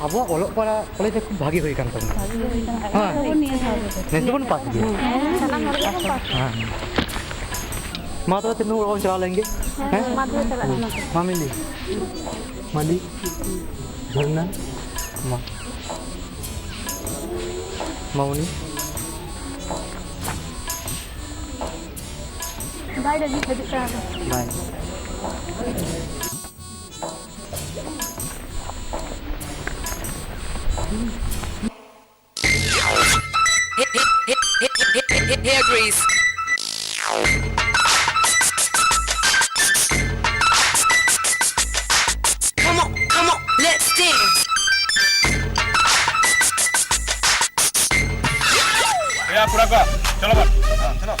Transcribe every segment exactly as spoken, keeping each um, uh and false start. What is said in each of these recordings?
ᱟᱵᱚᱣᱟᱜ ᱚᱞᱚᱜ ᱯᱟᱲᱦᱟᱜ ᱠᱚᱞᱮᱡᱽ ᱨᱮ ᱠᱷᱩᱵ ᱵᱷᱟᱜᱮ ᱦᱩᱭ ᱠᱟᱱ ᱛᱟᱵᱚᱱᱟ᱾ ᱦᱮᱸ᱾ ᱱᱮᱥ ᱫᱚᱵᱚᱱ ᱯᱟᱥ ᱜᱮᱭᱟ᱾ ᱦᱮᱸ᱾ ᱢᱟ ᱛᱚᱵᱮ ᱛᱤᱱᱟᱹᱜ ᱦᱚᱲ ᱵᱚᱱ ᱪᱟᱞᱟᱣ ᱞᱮᱱ ᱜᱮ? ᱦᱮᱸ? ᱢᱟ ᱛᱚᱵᱮ ᱪᱟᱞᱟᱜ ᱠᱟᱱᱟ᱾ ᱢᱟ ᱢᱤᱞᱤ᱾ ᱢᱟᱹᱞᱤ᱾ ᱡᱷᱟᱨᱱᱟ᱾ ᱢᱟ᱾ ᱢᱟᱢᱩᱱᱤ᱾ ᱵᱟᱭ ᱞᱟᱹᱜᱤᱫ ᱦᱤᱡᱩᱜ ᱠᱟᱱᱟ᱾ ᱵᱟᱭ᱾ Hair grease. Come on, come on, let's dance. ᱮᱭᱟ, ᱠᱚᱲᱟ ᱠᱚ, ᱪᱚᱞᱚ ᱵᱚᱱ᱾ ᱦᱮᱸ, ᱪᱚᱞᱚ᱾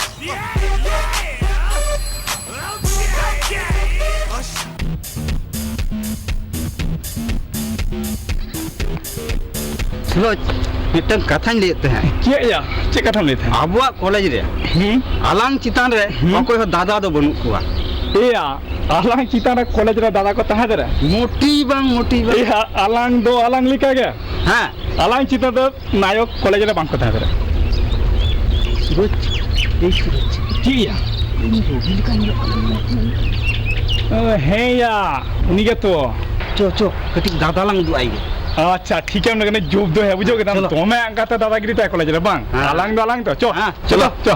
ᱥᱩᱨᱚᱡᱽ, ᱢᱤᱫᱴᱟᱝ ᱠᱟᱛᱷᱟᱧ ᱞᱟᱹᱭᱮᱫ ᱛᱟᱦᱮᱸᱫ᱾ ᱪᱮᱫ ᱭᱟ? ᱪᱮᱫ ᱠᱟᱛᱷᱟᱢ ᱞᱟᱹᱭᱮᱫ ᱛᱟᱦᱮᱸᱫ? ᱟᱵᱚᱣᱟᱜ ᱠᱚᱞᱮᱡᱽ ᱨᱮ ᱦᱩᱸ? ᱟᱞᱟᱝ ᱪᱮᱛᱟᱱ ᱨᱮ ᱦᱩᱸ? ᱚᱠᱚᱭ ᱦᱚᱸ ᱫᱟᱫᱟ ᱫᱚ ᱵᱟᱹᱱᱩᱜ ᱠᱚᱣᱟ᱾ ᱮᱭᱟ, ᱟᱞᱟᱝ ᱪᱮᱛᱟᱱ ᱨᱮ ᱠᱚᱞᱮᱡᱽ ᱨᱮ ᱫᱟᱫᱟ ᱠᱚ ᱛᱟᱦᱮᱸ ᱫᱟᱲᱮᱭᱟᱜᱼᱟ? ᱢᱚᱴᱤ ᱵᱟᱝ, ᱢᱚᱴᱤ ᱵᱟᱝ᱾ ᱮᱭᱟ, ᱟᱞᱟᱝ ᱫᱚ ᱟᱞᱟᱝ ᱞᱮᱠᱟ ᱜᱮ᱾ ᱦᱮᱸ᱾ ᱟᱞᱟᱝ ᱪᱮᱛᱟᱱ ᱨᱮ ᱱᱟᱭᱚᱠ ᱠᱚᱞᱮᱡᱽ ᱨᱮ ᱵᱟᱝ ᱠᱚ ᱛᱟᱦᱮᱸ ᱫᱟᱲᱮᱭᱟᱜᱼᱟ᱾ ᱥᱩᱨᱚᱡᱽ, ᱮᱭ ᱥᱩᱨᱚᱡᱽ᱾ ᱪᱮᱫ ᱭᱟ? ᱩᱱᱤ ᱨᱚᱵᱤ ᱞᱮᱠᱟ ᱧᱮᱞᱚᱜ ᱠᱟᱱᱟ᱾ ᱚ, ᱦᱮᱸ ᱭᱟ, ᱩᱱᱤ ᱜᱮᱛᱚ᱾ ᱪᱚ, ᱪᱚ, ᱠᱟᱹᱴᱤᱡ ᱫᱟᱫᱟ ᱞᱟᱝ ᱩᱫᱩᱜ ᱟᱭ ᱜᱮ᱾ ᱟᱪᱪᱷᱟ, ᱴᱷᱤᱠ ᱜᱮᱭᱟ, ᱚᱸᱰᱮ ᱠᱟᱹᱴᱤᱡ ᱡᱩᱵ ᱫᱚ ᱦᱮᱸ, ᱵᱩᱡᱷᱟᱹᱣ ᱠᱮᱫᱟᱢ? ᱪᱚᱞᱚ᱾ ᱫᱚᱢᱮ ᱟᱸᱜᱟᱛᱮ ᱫᱟᱫᱟᱜᱤᱨᱤ ᱛᱟᱭ ᱠᱚᱞᱮᱡᱽ ᱨᱮ, ᱵᱟᱝ? ᱦᱮᱸ᱾ ᱟᱞᱟᱝ ᱫᱚ ᱟᱞᱟᱝ ᱛᱚ, ᱪᱚ᱾ ᱦᱮᱸ᱾ ᱪᱚᱞᱚ, ᱪᱚ᱾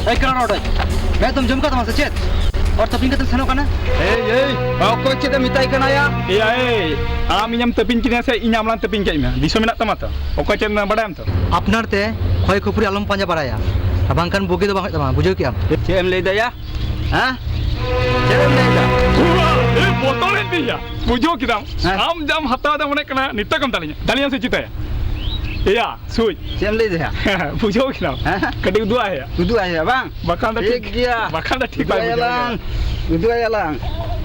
ᱮᱭ ᱠᱟᱱᱟ ᱱᱚᱰᱮ᱾ ᱢᱮᱫ ᱫᱚᱢ ᱡᱚᱢ ᱠᱟᱫ ᱛᱟᱢᱟ ᱥᱮ ᱪᱮᱫ? ᱦᱚᱲ ᱛᱟᱹᱯᱤᱧ ᱠᱟᱛᱮᱢ ᱥᱮᱱᱚᱜ ᱠᱟᱱᱟ? ᱮᱭ, ᱮᱭ, ᱚᱠᱚᱭ ᱪᱮᱫ ᱮ ᱢᱮᱛᱟᱭ ᱠᱟᱱᱟ ᱭᱟ? ᱮᱭ, ᱮᱭ, ᱟᱢ ᱤᱧᱮᱢ ᱛᱟᱹᱯᱤᱧ ᱠᱤᱫᱤᱧᱟ ᱥᱮ ᱤᱧ ᱟᱢ ᱞᱟᱝ ᱛᱟᱹᱯᱤᱧ ᱠᱮᱫ ᱢᱮᱭᱟ? ᱫᱤᱥᱟᱹ ᱢᱮᱱᱟᱜ ᱛᱟᱢᱟ ᱛᱚ? ᱚᱠᱚᱭ ᱪᱮᱫ ᱮᱢ ᱵᱟᱰᱟᱭᱟᱢ ᱛᱚ? ᱟᱯᱱᱟᱨ ᱛᱮ ᱠᱷᱚᱭ ᱠᱷᱩᱯᱩᱨᱤ ᱟᱞᱚᱢ ᱯᱟᱸᱡᱟ ᱵᱟᱲᱟᱭᱟ, ᱵᱟᱝᱠᱷᱟᱱ ᱵᱩᱜᱤ ᱫᱚ ᱵᱟᱝ ᱦᱩᱭᱩᱜ ᱛᱟᱢᱟ, ᱵᱩᱡᱷᱟᱹᱣ ᱠᱮᱜᱼᱟᱢ? ᱪᱮᱫ ᱮᱢ ᱞᱟᱹᱭ ᱫᱟ ᱭᱟ? ᱦᱮᱸ? ᱪᱮᱫ ᱮᱢ ᱞᱟᱹᱭ ᱫᱟ? ᱮ, ᱵᱚᱛᱚᱨᱮᱱ ᱛᱤᱧᱟ᱾ ᱵᱩᱡᱷᱟᱹᱣ ᱠᱮᱫᱟᱢ? ᱦᱮᱸ᱾ ᱟᱢ ᱡᱟᱢ ᱦᱟᱛᱟᱣ ᱫᱟ ᱢᱚᱱᱮ ᱠᱟᱱᱟ, ᱱᱤᱛᱚᱜ ᱜᱮᱢ ᱫᱟᱞᱤᱧᱟ᱾ ᱫᱟᱞᱤᱧᱟᱢ ᱥᱮ ᱪᱤᱠᱟᱹᱭᱟ? ᱮᱭᱟ, ᱥᱩᱡ᱾ ᱪᱮᱫ ᱮᱢ ᱞᱟᱹᱭ ᱫᱟ ᱭᱟ? ᱵᱩᱡᱷᱟᱹᱣ ᱠᱮᱫᱟᱢ? ᱦᱮᱸ᱾ ᱠᱟᱹᱴᱤᱡ ᱩᱫᱩᱜ ᱟᱭ ᱦᱩᱭᱩᱜᱼᱟ᱾ ᱩᱫᱩᱜ ᱟᱭ ᱦᱩᱭᱩᱜᱼᱟ, ᱵᱟᱝ? ᱵᱟᱠᱷᱟᱱ ᱫᱚ ᱴᱷᱤᱠ ᱴᱷᱤᱠ, ᱜᱮᱭᱟ᱾ ᱵᱟᱠᱷᱟᱱ ᱫᱚ ᱴᱷᱤᱠ ᱩᱫᱩᱜ ᱵᱟᱭ ᱟᱭᱟ ᱵᱩᱡᱷᱟᱹᱣ ᱞᱟᱝ᱾ ᱠᱮᱫᱟ᱾ ᱩᱫᱩᱜ ᱟᱭᱟ ᱞᱟᱝ᱾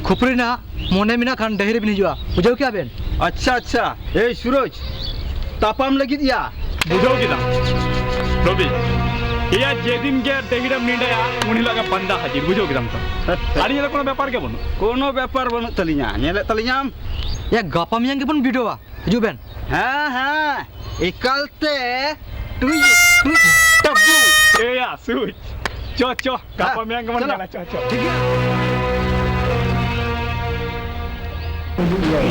ᱠᱷᱩᱯᱩᱨᱤ ᱨᱮᱱᱟᱜ ᱢᱚᱱᱮ ᱢᱮᱱᱟᱜ ᱠᱷᱟᱱ ᱰᱟᱹᱦᱤ ᱨᱮᱵᱤᱱ ᱦᱤᱡᱩᱜᱼᱟ᱾ ᱵᱩᱡᱷᱟᱹᱣ ᱠᱮᱜᱼᱟ ᱵᱮᱱ? ᱟᱪᱪᱷᱟ, ᱟᱪᱪᱷᱟ᱾ ᱮᱭ ᱥᱩᱨᱚᱡᱽ, ᱛᱟᱯᱟᱢ ᱞᱟᱹᱜᱤᱫ ᱭᱟ? ᱵᱩᱡᱷᱟᱹᱣ ᱠᱮᱫᱟᱢ? ᱨᱚᱵᱤ, ᱮᱭᱟ, ᱡᱮᱫᱤᱱ ᱜᱮ ᱰᱟᱹᱦᱤᱨᱮᱢ ᱱᱮᱰᱟᱭᱟ, ᱩᱱ ᱦᱤᱞᱳᱜ ᱜᱮ ᱯᱟᱱᱫᱟ ᱦᱟᱹᱡᱤᱨ, ᱵᱩᱡᱷᱟᱹᱣ ᱠᱮᱫᱟᱢ ᱛᱚ? ᱟᱹᱞᱤᱧᱟᱜ ᱫᱚ ᱠᱳᱱᱳ ᱵᱮᱯᱟᱨ ᱜᱮ ᱵᱟᱹᱱᱩᱜ᱾ ᱠᱳᱱᱳ ᱵᱮᱯᱟᱨ ᱵᱟᱹᱱᱩᱜ ᱛᱟᱹᱞᱤᱧᱟ, ᱧᱮᱞᱮᱫ ᱛᱟᱹᱞᱤᱧᱟᱢ᱾ ᱮᱭᱟ, ᱜᱟᱯᱟ ᱢᱮᱭᱟᱝ ᱜᱮᱵᱚᱱ ᱵᱷᱤᱰᱟᱹᱣᱟ, ᱦᱤᱡᱩᱜ ᱵᱮᱱ᱾ ᱦᱮᱸ, ᱦᱮᱸ, ᱮᱠᱟᱞᱛᱮ ᱴᱩᱭ, ᱴᱩᱭ, ᱴᱟᱵᱩ᱾ ᱮᱭᱟ, ᱥᱩᱡ, ᱪᱚ, ᱪᱚ, ᱜᱟᱯᱟ ᱦᱮᱸ, ᱢᱮᱭᱟᱝ ᱜᱮᱵᱚᱱ ᱪᱚᱞᱚ᱾ ᱧᱮᱞᱟ, ᱪᱚ, ᱪᱚ᱾ ᱴᱷᱤᱠ ᱜᱮᱭᱟ᱾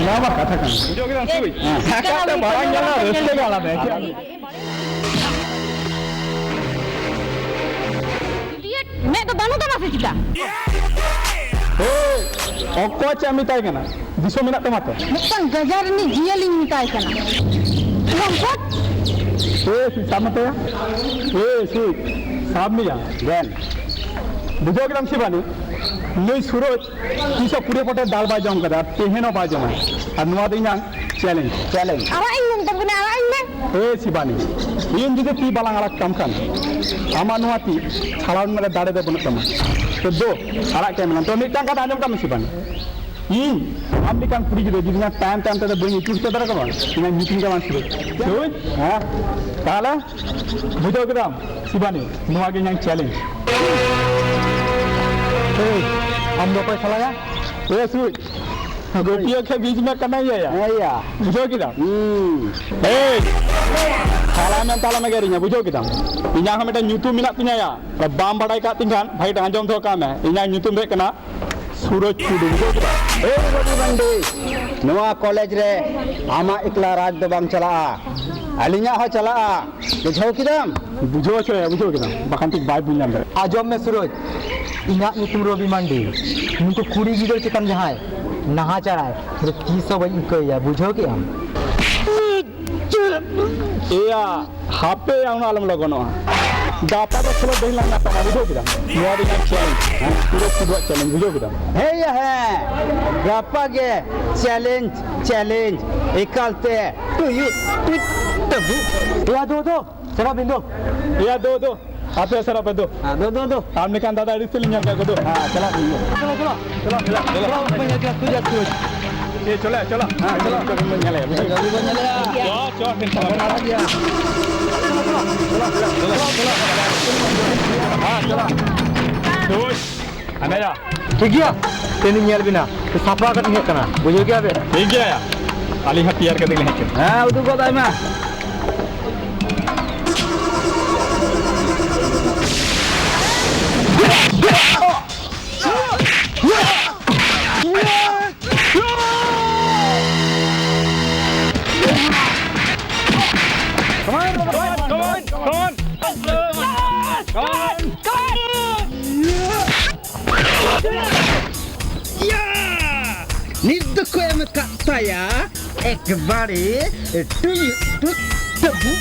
ᱱᱚᱣᱟ ᱢᱟ ᱠᱟᱛᱷᱟ ᱠᱟᱱ᱾ ᱵᱩᱡᱷᱟᱹᱣ ᱠᱮᱫᱟᱢ, ᱥᱩᱡ? ᱦᱮᱸ᱾ ᱮᱠᱟᱞᱛᱮ ᱢᱟᱲᱟᱝ ᱧᱮᱞᱟ, ᱨᱟᱹᱥᱠᱟᱹ ᱜᱮ ᱟᱞᱟᱫᱟ᱾ ᱡᱩᱞᱤᱭᱮᱴ, ᱢᱮᱫ ᱫᱚ ᱵᱟᱹᱱᱩᱜ ᱛᱟᱢᱟ ᱥᱮ ᱪᱮᱫᱟ? ᱦᱳᱭ, ᱚᱠᱚᱭ ᱪᱮᱫ ᱮᱢ ᱢᱮᱛᱟᱭ ᱠᱟᱱᱟ? ᱫᱤᱥᱟᱹ ᱢᱮᱱᱟᱜ ᱛᱟᱢᱟ ᱛᱚ? ᱢᱤᱫᱴᱟᱝ ᱜᱟᱡᱟᱲ ᱨᱤᱱᱤᱡ ᱡᱤᱭᱟᱹᱞᱤᱧ ᱢᱮᱛᱟᱭ ᱠᱟᱱᱟ᱾ ᱞᱚᱢᱯᱷᱚᱴ! ᱮ, ᱥᱩᱡ, ᱥᱟᱵ ᱢᱮᱛᱟᱭᱟ᱾ ᱮ, ᱥᱩᱡ, ᱥᱟᱵ ᱢᱮᱭᱟ᱾ ᱫᱮᱱ᱾ ᱵᱩᱡᱷᱟᱹᱣ ᱠᱮᱫᱟᱢ ᱥᱮ ᱵᱟᱝ? ᱱᱩᱭ ᱥᱩᱨᱚᱡᱽ ᱛᱤᱥ ᱦᱚᱸ ᱯᱩᱲᱤ ᱯᱚᱴᱮ ᱫᱟᱞ ᱵᱟᱭ ᱡᱚᱢ ᱠᱟᱫᱟ, ᱟᱨ ᱛᱮᱦᱮᱧ ᱦᱚᱸ ᱵᱟᱭ ᱡᱚᱢᱟ᱾ ᱟᱨ ᱱᱚᱣᱟ ᱫᱚ ᱤᱧᱟᱝ ᱪᱮᱞᱮᱧᱡᱽ᱾ ᱪᱮᱞᱮᱧᱡᱽ᱾ ᱟᱨᱟᱜ ᱤᱧ ᱢᱮ ᱢᱮᱛᱟᱢ ᱠᱟᱱᱟ, ᱟᱨᱟᱜ ᱤᱧ ᱢᱮ᱾ ᱮ ᱥᱤᱵᱟᱱᱤ, ᱤᱧ ᱡᱩᱫᱤ ᱛᱤ ᱵᱟᱞᱟᱝ ᱟᱲᱟᱜ ᱛᱟᱢ ᱠᱷᱟᱱ, ᱟᱢᱟᱜ ᱱᱚᱣᱟ ᱛᱤ ᱪᱷᱟᱲᱟᱣ ᱨᱮᱱᱟᱜ ᱫᱟᱲᱮ ᱫᱚ ᱵᱟᱹᱱᱩᱜ ᱛᱟᱢᱟ᱾ ᱛᱚ ᱫᱳ, ᱟᱲᱟᱜ ᱠᱟᱭ ᱢᱮ᱾ ᱛᱚ ᱢᱤᱫᱴᱟᱝ ᱠᱟᱛᱷᱟ ᱟᱸᱡᱚᱢ ᱠᱟᱜ ᱢᱮ ᱥᱤᱵᱟᱱᱤ, ᱤᱧ ᱟᱢ ᱞᱮᱠᱟᱱ ᱠᱩᱲᱤ ᱜᱤᱫᱽᱨᱟᱹ ᱡᱩᱫᱤ ᱤᱧᱟᱜ ᱛᱟᱭᱚᱢ ᱛᱟᱭᱚᱢ ᱛᱮᱫᱚ ᱵᱟᱹᱧ ᱟᱹᱪᱩᱨ ᱦᱚᱪᱚ ᱫᱟᱲᱮ ᱠᱟᱢᱟ, ᱤᱧᱟᱜ ᱧᱩᱛᱩᱢ ᱜᱮ ᱵᱟᱝ ᱥᱩᱨᱚᱡᱽ᱾ ᱥᱩᱨᱚᱡᱽ? ᱦᱮᱸ? ᱛᱟᱦᱞᱮ? ᱵᱩᱡᱷᱟᱹᱣ ᱠᱮᱫᱟᱢ ᱥᱤᱵᱟᱱᱤ, ᱱᱚᱣᱟ ᱜᱮ ᱤᱧᱟᱹᱝ ᱪᱮᱞᱮᱧᱡᱽ᱾ ᱮᱭ, ᱟᱢ ᱫᱚ ᱚᱠᱚᱭ ᱥᱟᱞᱟᱭᱟ? ᱮ ᱥᱩᱡ, ᱜᱳᱯᱤᱭᱟᱹ ᱠᱷᱮ ᱵᱤᱡ ᱢᱮ ᱠᱟᱱᱟ ᱭᱟ ᱭᱟ᱾ ᱦᱮᱸ ᱭᱟ᱾ ᱵᱩᱡᱷᱟᱹᱣ ᱠᱮᱫᱟᱢ? ᱦᱩᱸ᱾ ᱮᱭ, ᱥᱟᱞᱟ ᱢᱮᱱ ᱛᱟᱞᱟ ᱢᱮ ᱜᱮᱨᱤᱧᱟ, ᱵᱩᱡᱷᱟᱹᱣ ᱠᱮᱫᱟᱢ? ᱤᱧᱟᱹᱜ ᱦᱚᱸ ᱢᱤᱫᱴᱟᱝ ᱧᱩᱛᱩᱢ ᱢᱮᱱᱟᱜ ᱛᱤᱧᱟ ᱭᱟ᱾ ᱵᱟᱢ ᱵᱟᱲᱟᱭ ᱠᱟᱜ ᱛᱤᱧ ᱠᱷᱟᱱ ᱵᱷᱟᱜᱮ ᱴᱷᱤᱠ ᱟᱸᱡᱚᱢ ᱫᱚᱦᱚ ᱠᱟᱜ ᱢᱮ, ᱤᱧᱟᱹᱜ ᱧᱩᱛᱩᱢ ᱫᱚ ᱦᱩᱭᱩᱜ ᱠᱟᱱᱟ ᱥᱩᱨᱚᱡᱽ ᱴᱩᱰᱩ, ᱵᱩᱡᱷᱟᱹᱣ ᱠᱮᱫᱟᱢ? ᱮᱭ ᱨᱚᱵᱤ ᱢᱟᱱᱰᱤ, ᱱᱚᱣᱟ ᱠᱚᱞᱮᱡᱽ ᱨᱮ ᱟᱢᱟᱜ ᱮᱠᱞᱟ ᱨᱟᱡᱽ ᱫᱚ ᱵᱟᱝ ᱪᱟᱞᱟᱜᱼᱟ, ᱟᱹᱞᱤᱧᱟᱜ ᱦᱚᱸ ᱪᱟᱞᱟᱜᱼᱟ, ᱵᱩᱡᱷᱟᱹᱣ ᱠᱮᱫᱟᱢ? ᱵᱩᱡᱷᱟᱹᱣ ᱦᱚᱪᱚᱭᱟ, ᱵᱩᱡᱷᱟᱹᱣ ᱠᱮᱫᱟᱢ, ᱵᱟᱠᱷᱟᱱ ᱴᱷᱤᱠ ᱵᱟᱭ ᱵᱩᱡᱽ ᱧᱟᱢ ᱫᱟᱲᱮᱭᱟᱜᱼᱟ᱾ ᱟᱸᱡᱚᱢ ᱢᱮ ᱥᱩᱨᱚᱡᱽ, ᱤᱧᱟᱹᱜ ᱧᱩᱛᱩᱢ ᱨᱚᱵᱤ ᱢᱟᱱᱰᱤ, ᱱᱩᱠᱩ ᱠᱩᱲᱤ ᱜᱤᱫᱟᱹᱨ ᱪᱮᱛᱟᱱ ᱡᱟᱦᱟᱸᱭ ᱱᱟᱦᱟᱪᱟᱨᱟᱭ, ᱩᱱᱤ ᱫᱚ ᱛᱤᱥ ᱦᱚᱸ ᱵᱟᱹᱧ ᱤᱠᱟᱹᱭᱟ, ᱵᱩᱡᱷᱟᱹᱣ ᱠᱮᱫᱟᱢ? ᱮᱭᱟ, ᱦᱟᱯᱮ ᱭᱟ, ᱩᱱᱟᱹᱜ ᱟᱞᱚᱢ ᱞᱚᱜᱚᱱᱚᱜᱼᱟ᱾ ᱜᱟᱯᱟ ᱫᱚ ᱠᱷᱮᱞᱳᱰ ᱰᱟᱹᱦᱤ ᱞᱟᱝ ᱧᱟᱯᱟᱢᱟ, ᱵᱩᱡᱷᱟᱹᱣ ᱠᱮᱫᱟᱢ? ᱱᱚᱣᱟ ᱫᱚ ᱤᱧᱟᱹᱜ ᱪᱮᱞᱮᱧᱡᱽ, ᱦᱮᱸ, ᱯᱩᱨᱟᱹ ᱯᱷᱩᱴᱵᱚᱞ ᱪᱮᱞᱮᱧᱡᱽ, ᱵᱩᱡᱷᱟᱹᱣ ᱠᱮᱫᱟᱢ? ᱦᱮᱸ ᱭᱟ, ᱦᱮᱸ, ᱜᱟᱯᱟ ᱜᱮ ᱪᱮᱞᱮᱧᱡᱽ, ᱪᱮᱞᱮᱧᱡᱽ, ᱮᱠᱟᱞᱛᱮ, ᱴᱩᱭᱩ, ᱴᱩᱭ, ᱴᱟᱵᱩ᱾ ᱮᱭᱟ, ᱫᱳ, ᱫᱳ, ᱥᱮᱱᱚᱜ ᱵᱤᱱ ᱫᱳ᱾ ᱮᱭᱟ, ᱫᱳ, ᱫᱳ, ᱟᱯᱮ ᱥᱮᱱᱚᱜ ᱯᱮ ᱫᱳ᱾ ᱦᱮᱸ, ᱫᱳ, ᱫᱳ, ᱫᱳ᱾ ᱟᱢ ᱞᱮᱠᱟᱱ ᱫᱟᱫᱟ ᱟᱹᱰᱤ ᱥᱮᱫ ᱞᱤᱧ ᱧᱮᱞ ᱠᱟᱜ ᱠᱚ ᱫᱳ᱾ ᱦᱮᱸ, ᱪᱟᱞᱟᱜ ᱵᱤᱱ ᱫᱳ᱾ ᱪᱚᱞᱚ, ᱪᱚᱞᱚ, ᱪᱚᱞᱚ, ᱪᱚᱞᱚ, ᱪᱚᱞᱚ, ᱪᱚᱞᱚ, ᱪᱚᱞᱚ, ᱪᱚᱞᱚ, ᱪᱚᱞᱚ᱾ ᱮ, ᱪᱚᱞᱚ, ᱪᱚᱞᱚ᱾ ᱦᱮᱸ, ᱪᱚᱞᱚ᱾ ᱪᱚᱞᱚ, ᱪᱚᱞᱚ, ᱴᱷᱮᱱ ᱪᱟᱞᱟᱜ ᱢᱮ᱾ ᱦᱮᱸ, ᱪᱚᱞᱚ᱾ ᱫᱩᱭ᱾ ᱦᱟᱸᱰᱮᱭᱟ᱾ ᱴᱷᱤᱠ ᱜᱮᱭᱟ, ᱛᱮᱦᱮᱧ ᱧᱮᱞ ᱵᱤᱱᱟ, ᱥᱟᱯᱲᱟᱣ ᱠᱟᱛᱮ ᱦᱮᱡ ᱠᱟᱱᱟ, ᱵᱩᱡᱷᱟᱹᱣ ᱠᱮᱜᱼᱟ ᱵᱮᱱ? ᱴᱷᱤᱠ ᱜᱮᱭᱟ, ᱟᱹᱞᱤᱧ ᱦᱚᱸ ᱛᱮᱭᱟᱨ ᱠᱟᱛᱮ ᱞᱤᱧ ᱦᱮᱡ ᱠᱟᱱᱟ᱾ ᱦᱮᱸ, ᱩᱫᱩᱜ ᱜᱚᱫ ᱟᱭ ᱢᱮ᱾ Come on, come on, come on, come on. Come on. ᱭᱟ! ᱱᱤᱛ ᱫᱚᱠᱚ ᱮᱢ ᱟᱠᱟᱫ ᱛᱟᱭᱟ ᱮᱠᱵᱟᱨᱮ ᱴᱩᱭᱩ ᱴᱩ ᱛᱟᱹᱵᱩ᱾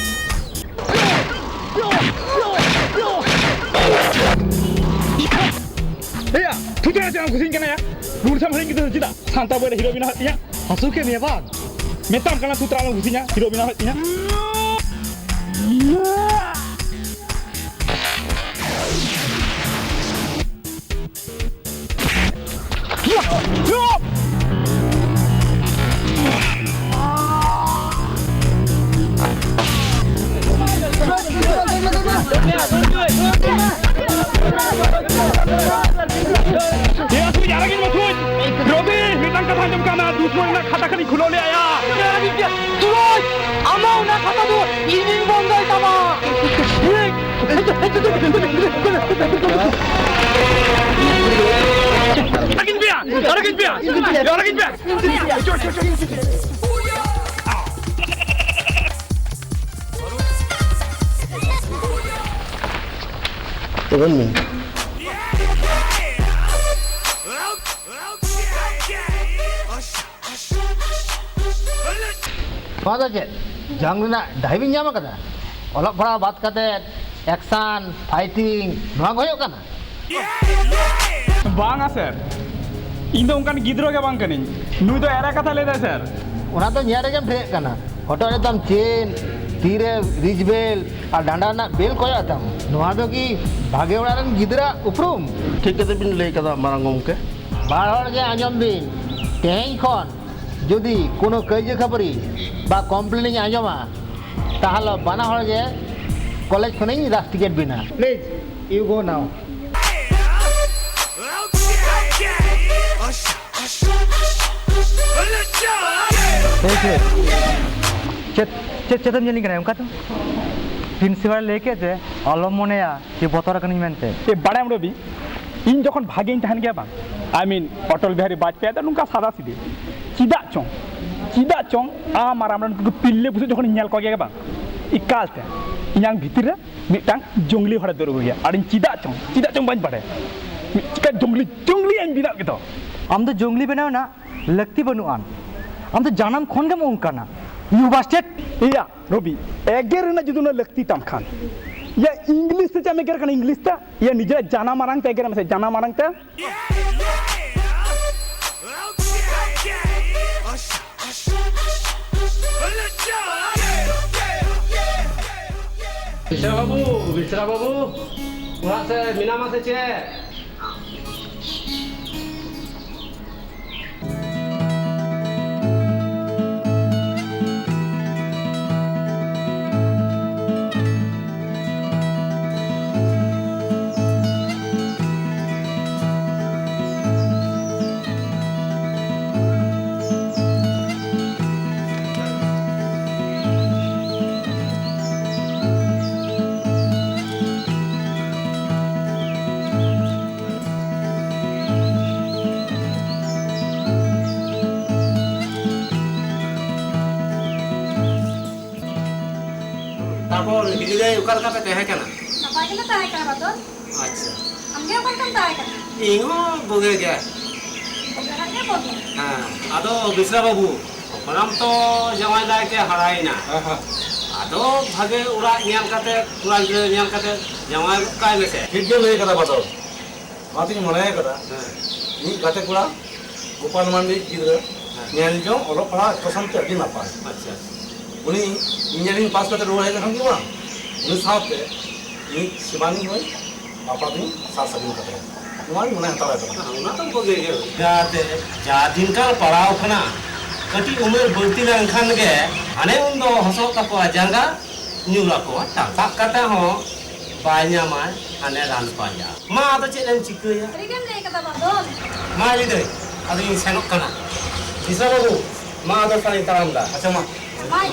ᱮᱭᱟ, ᱴᱷᱤᱠᱟᱹ ᱟᱪᱮ ᱟᱢ ᱠᱩᱥᱤᱧ ᱠᱟᱱᱟ ᱭᱟ? ᱨᱩᱞ ᱥᱟᱢ ᱦᱤᱲᱤᱧ ᱠᱮᱫᱟ ᱥᱮ ᱪᱮᱫᱟᱜ? ᱥᱟᱱᱛᱟᱲ ᱵᱚᱭ ᱨᱮ ᱦᱤᱨᱳ ᱵᱮᱱᱟᱣ ᱦᱩᱭᱩᱜ ᱛᱤᱧᱟ᱾ ᱦᱟᱹᱥᱩ ᱠᱮᱫ ᱢᱮᱭᱟ ᱵᱟᱝ? ᱢᱮᱛᱟᱢ ᱠᱟᱱᱟ ᱥᱩᱛᱨᱟ ᱟᱞᱚᱢ ᱠᱩᱥᱤᱧᱟ, ᱦᱤᱨᱳ ᱵᱮᱱᱟᱣ ᱦᱩᱭᱩᱜ ᱛᱤᱧᱟ᱾ ᱮᱭᱟ, ᱥᱩᱡ, ᱟᱨᱟᱜᱤᱧ ᱢᱮ, ᱥᱩᱡ᱾ ᱨᱚᱵᱤ, ᱢᱤᱫᱴᱟᱝ ᱠᱟᱛᱷᱟ ᱟᱸᱡᱚᱢ ᱠᱟᱜ ᱢᱮ, ᱫᱩᱥᱢᱚᱱ ᱨᱮᱱᱟᱜ ᱠᱷᱟᱛᱟ ᱠᱷᱟᱹᱞᱤ ᱠᱷᱩᱞᱟᱹᱣ ᱞᱮ ᱟᱭᱟ᱾ ᱥᱩᱨᱚᱡᱽ, ᱟᱢᱟᱜ ᱚᱱᱟ ᱠᱷᱟᱛᱟ ᱫᱚ ᱤᱧᱤᱧ ᱵᱚᱱᱫᱚᱭ ᱛᱟᱢᱟ᱾ ᱟᱨᱟᱜᱤᱧ ᱯᱮᱭᱟ, ᱟᱨᱟᱜᱤᱧ ᱯᱮᱭᱟ, ᱟᱨᱟᱜᱤᱧ ᱯᱮᱭᱟ᱾ ᱛᱚᱵᱮ ᱢᱮ᱾ ᱱᱚᱣᱟ ᱫᱚ ᱪᱮᱫ? ᱡᱟᱝ ᱨᱮᱱᱟᱜ ᱰᱟᱭᱵᱤᱝ ᱧᱟᱢ ᱟᱠᱟᱫᱟ? ᱚᱞᱚᱜ ᱯᱟᱲᱦᱟᱣ ᱵᱟᱫ ᱠᱟᱛᱮ ᱮᱠᱥᱟᱱ, ᱯᱷᱟᱭᱴᱤᱝ, ᱱᱚᱣᱟ ᱠᱚ ᱦᱩᱭᱩᱜ ᱠᱟᱱᱟ? ᱵᱟᱝᱟ ᱥᱮᱨ, ᱤᱧ ᱫᱚ ᱚᱱᱠᱟᱱ ᱜᱤᱫᱽᱨᱟᱹ ᱜᱮ ᱵᱟᱝ ᱠᱟᱹᱱᱟᱹᱧ᱾ ᱱᱩᱭ ᱫᱚ ᱮᱲᱮ ᱠᱟᱛᱷᱟ ᱞᱟᱹᱭ ᱫᱟᱭ ᱥᱮᱨ᱾ ᱚᱱᱟ ᱫᱚ ᱧᱮᱞ ᱨᱮᱜᱮᱢ ᱴᱷᱤᱠᱟᱹᱜ ᱠᱟᱱᱟ᱾ ᱦᱚᱴᱚᱜ ᱨᱮ ᱛᱟᱢ ᱪᱮᱱ, ᱛᱤ ᱨᱮ ᱨᱤᱡ ᱵᱮᱞᱴ ᱟᱨ ᱰᱟᱸᱰᱟ ᱨᱮᱱᱟᱜ ᱵᱮᱞᱴ ᱠᱚᱭᱚᱜ ᱟᱛᱟᱢ᱾ ᱱᱚᱣᱟ ᱫᱚ ᱠᱤ ᱵᱷᱟᱜᱮ ᱚᱲᱟᱜ ᱨᱮᱱ ᱜᱤᱫᱽᱨᱟᱹᱣᱟᱜ ᱩᱯᱨᱩᱢ? ᱴᱷᱤᱠ ᱠᱟᱛᱮ ᱵᱤᱱ ᱞᱟᱹᱭ ᱠᱟᱫᱟ ᱢᱟᱨᱟᱝ ᱜᱚᱢᱠᱮ᱾ ᱵᱟᱨ ᱦᱚᱲ ᱜᱮ ᱟᱸᱡᱚᱢ ᱵᱤᱱ, ᱛᱮᱦᱮᱧ ᱠᱷᱚᱱ ᱡᱩᱫᱤ ᱠᱳᱱᱳ ᱠᱟᱹᱭᱡᱟᱹ ᱠᱷᱟᱹᱯᱟᱹᱨᱤ ᱵᱟ ᱠᱚᱢᱯᱞᱮᱱ ᱤᱧ ᱟᱸᱡᱚᱢᱟ, ᱛᱟᱦᱚᱞᱮ ᱵᱟᱱᱟ ᱦᱚᱲ ᱜᱮ ᱠᱚᱞᱮᱡᱽ ᱠᱷᱚᱱᱤᱧ ᱨᱟᱥᱴᱤᱠᱮᱴ ᱵᱤᱱᱟ᱾ Please, you go now. ᱦᱮᱸ, ᱪᱮᱫ? ᱪᱮᱫ, ᱪᱮᱫ, ᱪᱮᱫ ᱮᱢ ᱧᱮᱞᱤᱧ ᱠᱟᱱᱟ ᱚᱱᱠᱟ ᱫᱚ? ᱯᱨᱤᱱᱥᱤᱯᱟᱞ ᱞᱟᱹᱭ ᱠᱮᱫ ᱡᱮ ᱟᱞᱚᱢ ᱢᱚᱱᱮᱭᱟ ᱡᱮ ᱵᱚᱛᱚᱨ ᱟᱠᱟᱱᱟᱹᱧ ᱢᱮᱱᱛᱮ᱾ ᱮ, ᱵᱟᱲᱟᱭᱟᱢ ᱨᱚᱵᱤ, ᱤᱧ ᱡᱚᱠᱷᱚᱱ ᱵᱷᱟᱜᱮᱧ ᱛᱟᱦᱮᱱ ᱜᱮᱭᱟ ᱵᱟᱝ, I mean, ᱚᱴᱚᱞ ᱵᱤᱦᱟᱨᱤ ᱵᱟᱡᱽᱯᱮᱭᱤ ᱫᱚ ᱱᱚᱝᱠᱟ ᱥᱟᱫᱟ ᱥᱤᱫᱟᱹ᱾ ᱪᱮᱫᱟᱜ ᱪᱚᱝ, ᱪᱮᱫᱟᱜ ᱪᱚᱝ ᱟᱢ ᱟᱨ ᱟᱢᱨᱮᱱ ᱩᱱᱠᱩ ᱯᱤᱞᱞᱮ ᱵᱩᱥᱟᱹᱜ ᱡᱚᱠᱷᱚᱱᱤᱧ ᱧᱮᱞ ᱠᱚᱜᱮᱭᱟ ᱵᱟᱝ, ᱮᱠᱟᱞᱛᱮ ᱤᱧᱟᱹᱝ ᱵᱷᱤᱛᱤᱨ ᱨᱮ ᱢᱤᱫᱴᱟᱝ ᱡᱚᱝᱞᱤ ᱦᱚᱲᱮ ᱫᱟᱹᱲ ᱟᱹᱜᱩᱭᱟ᱾ ᱟᱨ ᱤᱧ ᱪᱮᱫᱟᱜ ᱪᱚᱝ, ᱪᱮᱫᱟᱜ ᱪᱚᱝ ᱵᱟᱹᱧ ᱵᱟᱲᱟᱭᱟ, ᱢᱤᱫ ᱪᱤᱠᱟ ᱡᱚᱝᱞᱤ, ᱡᱚᱝᱞᱤ ᱤᱧ ᱵᱮᱱᱟᱣ ᱠᱮᱫᱟ᱾ ᱟᱢ ᱫᱚ ᱡᱚᱝᱞᱤ ᱵᱮᱱᱟᱣ ᱨᱮᱱᱟᱜ ᱞᱟᱹᱠᱛᱤ ᱵᱟᱹᱱᱩᱜ ᱟᱱ᱾ ᱟᱢ ᱫᱚ ᱡᱟᱱᱟᱢ ᱠᱷᱚᱱ ᱜᱮᱢ ᱚᱱᱠᱟᱱᱟ᱾ You bastard! ᱮᱭᱟ ᱨᱚᱵᱤ, ᱮᱜᱮᱨ ᱨᱮᱱᱟᱜ ᱡᱩᱫᱤ ᱩᱱᱟᱹᱜ ᱞᱟᱹᱠᱛᱤ ᱛᱟᱢ ᱠᱷᱟᱱ, ᱭᱟ ᱤᱝᱞᱤᱥ ᱛᱮ ᱪᱮᱫ ᱮᱢ ᱮᱜᱮᱨ ᱠᱟᱱᱟ? ᱤᱝᱞᱤᱥ ᱛᱮ? ᱭᱟ ᱱᱤᱡᱮᱨᱟᱜ ᱡᱟᱱᱟᱢ ᱟᱲᱟᱝ ᱛᱮ ᱮᱜᱮᱨ ᱢᱮᱥᱮ, ᱡᱟᱱᱟᱢ ᱟᱲᱟᱝ ᱛᱮ᱾ ᱵᱤᱥᱨᱟ ᱵᱟᱹᱵᱩ, ᱵᱤᱥᱨᱟ ᱵᱟᱹᱵᱩ, ᱚᱲᱟᱜ ᱥᱮᱫ ᱢᱮᱱᱟᱢᱟ ᱥᱮ ᱪᱮᱫ? ᱛᱟᱨᱯᱚᱨ ᱦᱤᱞᱤ ᱫᱟᱹᱭ, ᱚᱠᱟ ᱞᱮᱠᱟ ᱯᱮ ᱛᱟᱦᱮᱸ ᱠᱟᱱᱟ? ᱱᱟᱯᱟᱭ ᱜᱮᱞᱮ ᱛᱟᱦᱮᱸ ᱠᱟᱱᱟ, ᱵᱟᱫᱚᱞ᱾ ᱟᱪᱪᱷᱟ᱾ ᱟᱢ ᱜᱮ ᱚᱠᱟ ᱞᱮᱠᱟᱢ ᱛᱟᱦᱮᱸ ᱠᱟᱱᱟ? ᱤᱧ ᱦᱚᱸ ᱵᱩᱜᱤ ᱜᱮ᱾ ᱵᱩᱜᱤ ᱫᱷᱟᱨᱟ ᱜᱮ ᱵᱩᱜᱤ᱾ ᱦᱮᱸ, ᱟᱫᱚ ᱵᱤᱥᱨᱟ ᱵᱟᱹᱵᱩ, ᱦᱚᱯᱚᱱᱟᱢ ᱛᱚ ᱡᱟᱶᱟᱭ ᱫᱟᱭ ᱛᱮ ᱦᱟᱨᱟᱭᱮᱱᱟ᱾ ᱦᱮᱸ, ᱦᱮᱸ᱾ ᱟᱫᱚ ᱵᱷᱟᱜᱮ ᱚᱲᱟᱜ ᱧᱮᱞ ᱠᱟᱛᱮ, ᱠᱚᱲᱟ ᱜᱤᱫᱽᱨᱟᱹ ᱧᱮᱞ ᱠᱟᱛᱮ ᱡᱟᱶᱟᱭ ᱜᱚᱫ ᱠᱟᱭ ᱢᱮᱥᱮ᱾ ᱴᱷᱤᱠ ᱜᱮᱢ ᱞᱟᱹᱭ ᱠᱟᱫᱟ ᱵᱟᱫᱚᱞ᱾ ᱚᱱᱟᱛᱤᱧ ᱢᱚᱱᱮ ᱠᱟᱫᱟ, ᱦᱮᱸ᱾ ᱤᱧ ᱜᱟᱛᱮ ᱠᱚᱲᱟ ᱜᱳᱯᱟᱞ ᱢᱟᱱᱰᱤ ᱜᱤᱫᱽᱨᱟᱹ, ᱦᱮᱸ᱾ ᱧᱮᱞ ᱡᱚᱝ, ᱚᱞᱚᱜ ᱯᱟᱲᱦᱟᱜ ᱡᱚᱛᱚ ᱥᱟᱶᱛᱮ ᱟᱹᱰᱤ ᱱᱟᱯᱟᱭ᱾ ᱟᱪᱪᱷᱟ, ᱟᱪᱪᱷᱟ᱾ ᱩᱱᱤ ᱤᱧᱡᱤᱱᱤᱭᱟᱨᱤᱝ ᱯᱟᱥ ᱠᱟᱛᱮ ᱨᱩᱣᱟᱹᱲ ᱦᱮᱡ ᱞᱮᱠᱷᱟᱱ ᱜᱮ ᱵᱟᱝ, ᱩᱱᱤ ᱥᱟᱶᱛᱮ ᱤᱧ ᱥᱤᱵᱟᱱᱤ ᱦᱚᱸ ᱵᱟᱯᱞᱟ ᱫᱚᱧ ᱥᱟᱨ ᱥᱟᱹᱜᱩᱱ ᱠᱟᱛᱟᱭᱟ᱾ ᱱᱚᱣᱟᱧ ᱢᱚᱱᱮ ᱦᱟᱛᱟᱲ ᱠᱟᱫᱟ᱾ ᱦᱮᱸ, ᱚᱱᱟ ᱫᱚ ᱵᱩᱜᱤ ᱜᱮ᱾ ᱡᱟᱛᱮ ᱡᱟ ᱫᱤᱱ ᱠᱟᱞ ᱯᱟᱲᱟᱣ ᱠᱟᱱᱟ, ᱠᱟᱹᱴᱤᱡ ᱩᱢᱮᱨ ᱵᱟᱹᱲᱛᱤ ᱞᱮᱱᱠᱷᱟᱱ ᱜᱮ ᱦᱟᱱᱮ ᱩᱱᱫᱚ ᱦᱚᱥᱚᱜ ᱛᱟᱠᱚᱣᱟ ᱡᱟᱸᱜᱟ, ᱧᱩᱨ ᱟᱠᱚᱣᱟ ᱴᱟᱸᱜᱟ᱾ ᱥᱟᱵ ᱠᱟᱛᱮ ᱦᱚᱸ ᱵᱟᱭ ᱧᱟᱢᱟ ᱦᱟᱱᱮ ᱨᱟᱱ ᱯᱟᱸᱡᱟ᱾ ᱢᱟ ᱟᱫᱚ ᱪᱮᱫ ᱮᱢ ᱪᱤᱠᱟᱹᱭᱟ? ᱥᱟᱹᱨᱤ ᱜᱮᱢ ᱞᱟᱹᱭ ᱠᱟᱫᱟ ᱵᱟᱫᱚᱞ᱾ ᱢᱟ ᱞᱟᱹᱭ ᱫᱟᱹᱧ, ᱟᱫᱚᱧ ᱥᱮᱱᱚᱜ ᱠᱟᱱᱟ᱾ ᱫᱤᱥᱟᱹ ᱵᱟᱹᱵᱩ, ᱢᱟ ᱟᱫᱚ ᱛᱟᱦᱞᱮᱧ ᱛᱟᱲᱟᱢ ᱫᱟ᱾ ᱟᱪᱪᱷᱟ ᱢᱟ᱾ ᱵᱟᱭ᱾